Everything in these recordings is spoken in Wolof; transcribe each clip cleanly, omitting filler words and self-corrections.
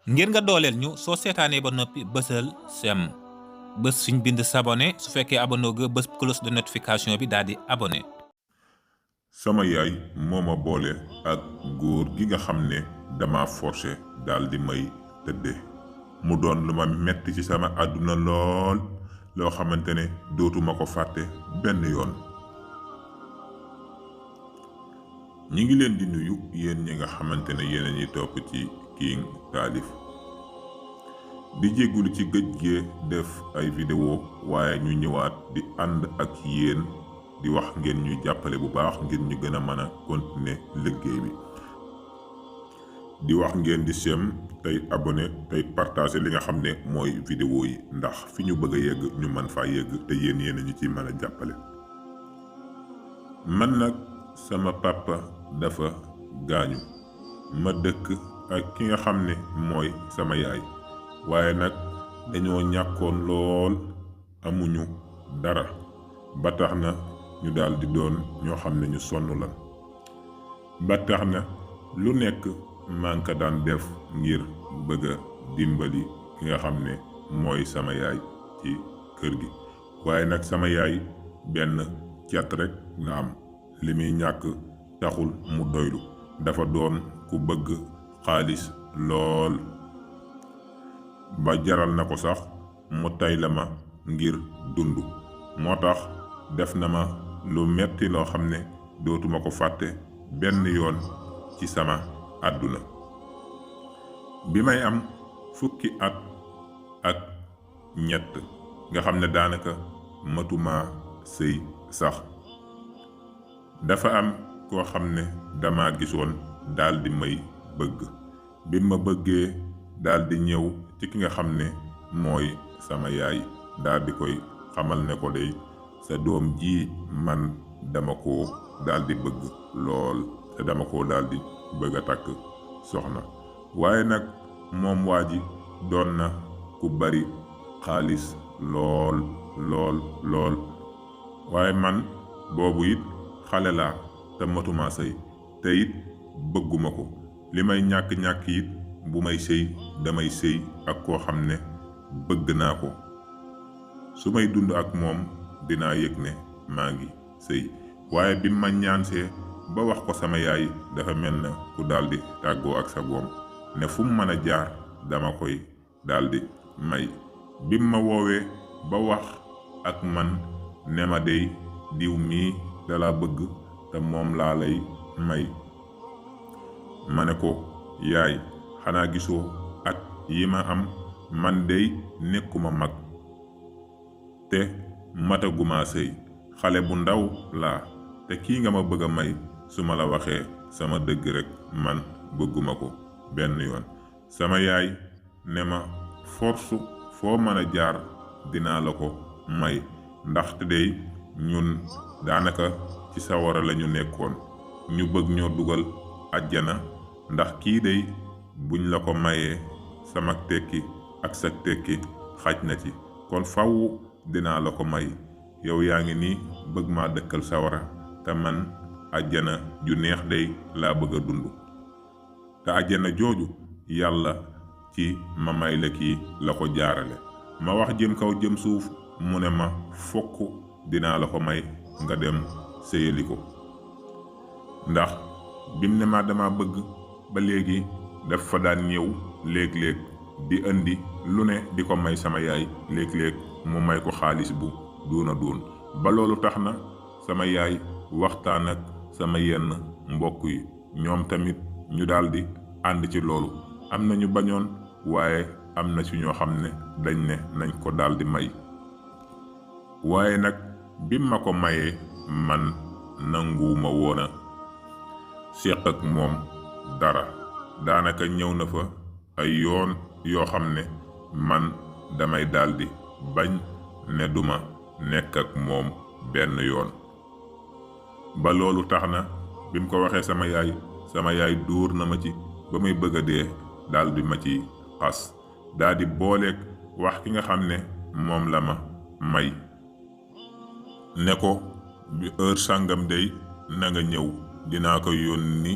ngir nga dooleel ñu soo seetaanee ba noppi bësal sem bës fiñ bind s'abonné su fekkee abonné ga bës cloche de notification bi daal di abonné. sama yaay moo ma boole ak góor gi nga xam ne dama forcé daal di may tëdde mu doon lu ma metti ci sama àdduna lool loo xamante ne dootuma ko fàtte benn yoon. ñi ngi leen di nuyu yéen ñi nga xamante ne yéen a ñuy topp ci King Taalif di jéggulu ci gëj gee def ay vidéo waaye ñu ñëwaat di ànd ak yéen di wax ngeen ñu jàppale bu baax ngir ñu gën a mën a continuer liggéey bi di wax ngeen di sem tey abonné tey partagé li nga xam ne mooy vidéo yi ndax fi ñu bëgg a yegg ñu mën faa yegg te yéen ñu ci mën a jàppale. man nag sama papa dafa gaañu ma dëkk ak ki nga xam ne mooy sama yaay waaye nag dañoo ñàkkoon lool amuñu dara ba tax na ñu daal di doon ñoo xam ne ñu sonn lan ba tax na lu nekk maa ngi ko daan def ngir bëgg a dimbali ki nga xam ne mooy sama yaay ci kër gi waaye nag sama yaay benn cat rek nga am li muy ñàkk taxul mu doylu dafa doon ku bëgg xaalis lool ba jaral na ko sax mu tay la ma ngir dund moo tax def na ma lu metti loo xam ne dootuma ko fàtte benn yoon ci sama àdduna. bi may am fukki at ak ñett nga xam ne daanaka matuma sëy sax dafa am koo xam ne dama gisoon daldi may bëgg bi ma bëggee daldi ñëw ci ki nga xam ne mooy sama yaay daldi koy xamal ne ko dey sa doom ji man dama ko daldi bëgg lool te dama ko daldi bëgg a takk soxna waaye nag moom waa ji doon na ku bari xaalis lool lool lool waaye man boobu it xale laa te matuma sëy te it bëgguma ko li may ñàkk-ñàkk it bu may sëy damay sëy ak koo xam ne bëgg naa ko su may dund ak moom dinaa yëg ne maa ngi sëy waaye bi ma ñaansee ba wax ko sama yaay dafa mel na ku daldi tàggoo ak sa goom ne fu mu mën a jaar dama koy daldi may bi ma woowee ba wax ak man ne ma dey diw mii dala bëgg te moom laa lay may ma ne ko yaay xanaa gisoo at yi ma am man dey nekkuma mag te mataguma sëy xale bu ndaw laa te kii nga ma bëgg a may su ma la waxee sama dëgg rekk man bëgguma ko benn yoon sama yaay ne ma force foo mën a jaar dinaa la ko may ndaxte dey ñun daanaka ci sawara lañu nekkoon ñu bëgg ñoo dugal àjjana ndax kii dey buñ la ko mayee sama tekki ak sa tekki xaj na ci kon faw dinaa la ko may yow yaa ngi nii bëgg maa dëkkal sawara te man àjjana ju neex dey laa bëgg a dund te àjjana jooju yàlla ci ma may la kii la ko jaarale ma wax jëm kaw jëm suuf mu ne ma fokk dinaa la ko may nga dem séyali ko ndax bim ne ma dama bëgg ba léegi daf fa daan ñëw léeg-léeg di indi lu ne di ko may sama yaay léeg-léeg mu may ko xaalis bu duuna duun ba loolu tax na sama yaay waxtaan ak sama yenn mbokk yi ñoom tamit ñu daldi ànd ci loolu am na ñu bañoon waaye am na ci ñoo xam ne dañ ne nañ ko daldi may waaye nag bim ma ko mayee man nanguwuma woona séq ak moom dara daanaka ñëw na fa ay yoon yoo xam ne man damay daldi bañ ne duma nekk ak moom benn yoon ba loolu tax na bim ko waxee sama yaay dóor na ma ci ba muy bëgg a dee daldi ma ci xas daldi booleeg wax ki nga xam ne moom la ma may ne ko bi heure sàngam day na nga ñëw dinaa ko yónni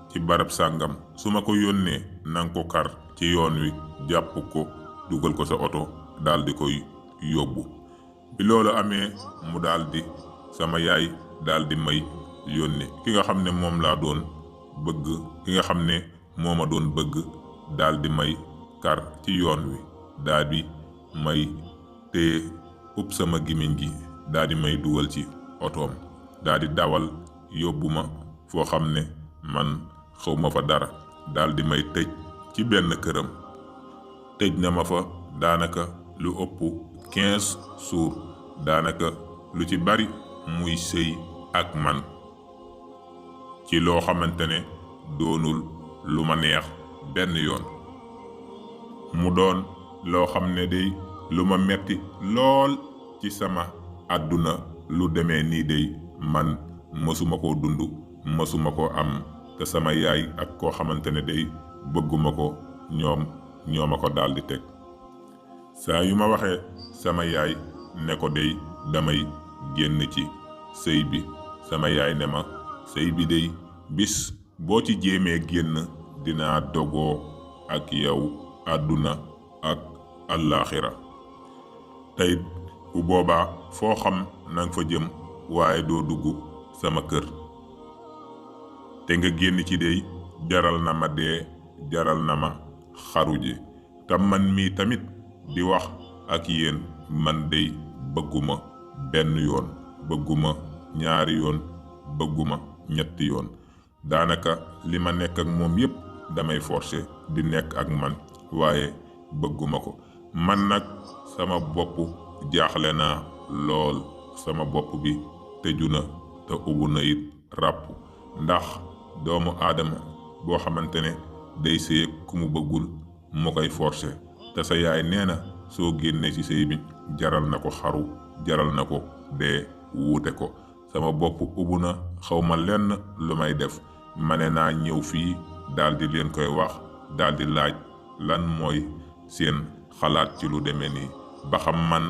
ci barab sàngam su ma ko yónnee nanga ko kar ci yoon wi jàpp ko dugal ko sa oto daal di koy yóbbu. bi loolu amee mu daal di sama yaay daal di may yónni ki nga xam ne moom laa doon bëgg ki nga xam ne moo ma doon bëgg daal di may kar ci yoon wi daal di may téye ub sama gimiñ gi daal di may dugal ci otoom daal di dawal yóbbu ma foo xam ne man xaw ma fa dara daal di may tëj ci benn këram. tëj na ma fa daanaka lu ëpp 15 jours daanaka lu ci bari muy sëy ak man ci loo xamante ne doonul lu ma neex benn yoon. mu doon loo xam ne day lu ma metti lool ci sama àdduna. lu demee nii day man mësuma koo dund mësuma koo am te sama yaay ak koo xamante ne day bëgguma ko ñoo ma ko daal di teg. saa yu ma waxee sama yaay ne ko day damay génn ci sëy bi sama yaay ne ma sëy bi day bis boo ci jéemee génn dinaa dogoo ak yow àdduna ak àllaaxira tey bu boobaa foo xam nanga fa jëm waaye doo dugg sama kër te nga génn ci dey jaral na ma dee jaral na ma xaru ji te man mii tamit di wax ak yéen man dey bëgguma benn yoon bëgguma ñaari yoon bëgguma ñetti yoon daanaka li ma nekk ak moom yépp damay forcer di nekk ak man waaye bëgguma ko. man nag sama bopp jaaxle naa lool sama bopp bi tëju na te ubbu na it ràpp ndax doomu aadama boo xamante ne day sëy ku mu bëggul mu koy forcer te sa yaay nee na soo génnee ci sëy bi jaral na ko xaru jaral na ko dee wuute ko. sama bopp ubbu na xaw ma lenn lu may def ma ne naa ñëw fii daldi leen koy wax daldi laaj lan mooy seen xalaat ci lu demee nii ba xam man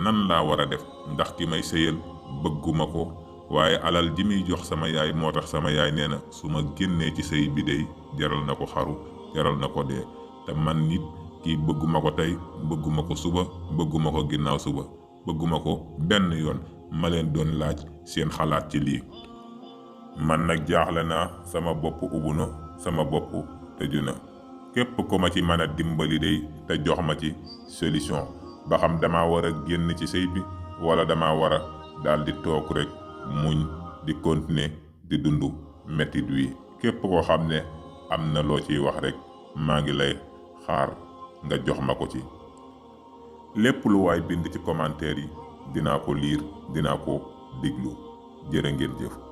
nan laa war a def ndax ki may sëyal bëgguma ko waaye alal ji muy jox sama yaay moo tax sama yaay nee na su ma génnee ci sëy bi dey jaral na ko xaru jaral na ko dee te man nit kii bëgguma ko tey bëgguma ko suba bëgguma ko ginnaaw suba bëgguma ko benn yoon ma leen doon laaj seen xalaat ci lii. man nag jaaxle naa sama bopp ubbu na sama bopp tëju na képp ko ma ci mën a dimbali dey te jox ma ci solution ba xam dama war a génn ci sëy bi wala dama war a daal di toog rek muñ di continuer di dund mettit wi. képp koo xam ne am na loo ciy wax rek maa ngi lay xaar nga jox ma ko ci. lépp lu waay bind ci commentaire yi dinaa ko liir dinaa ko diglu jërë ngeen jëf.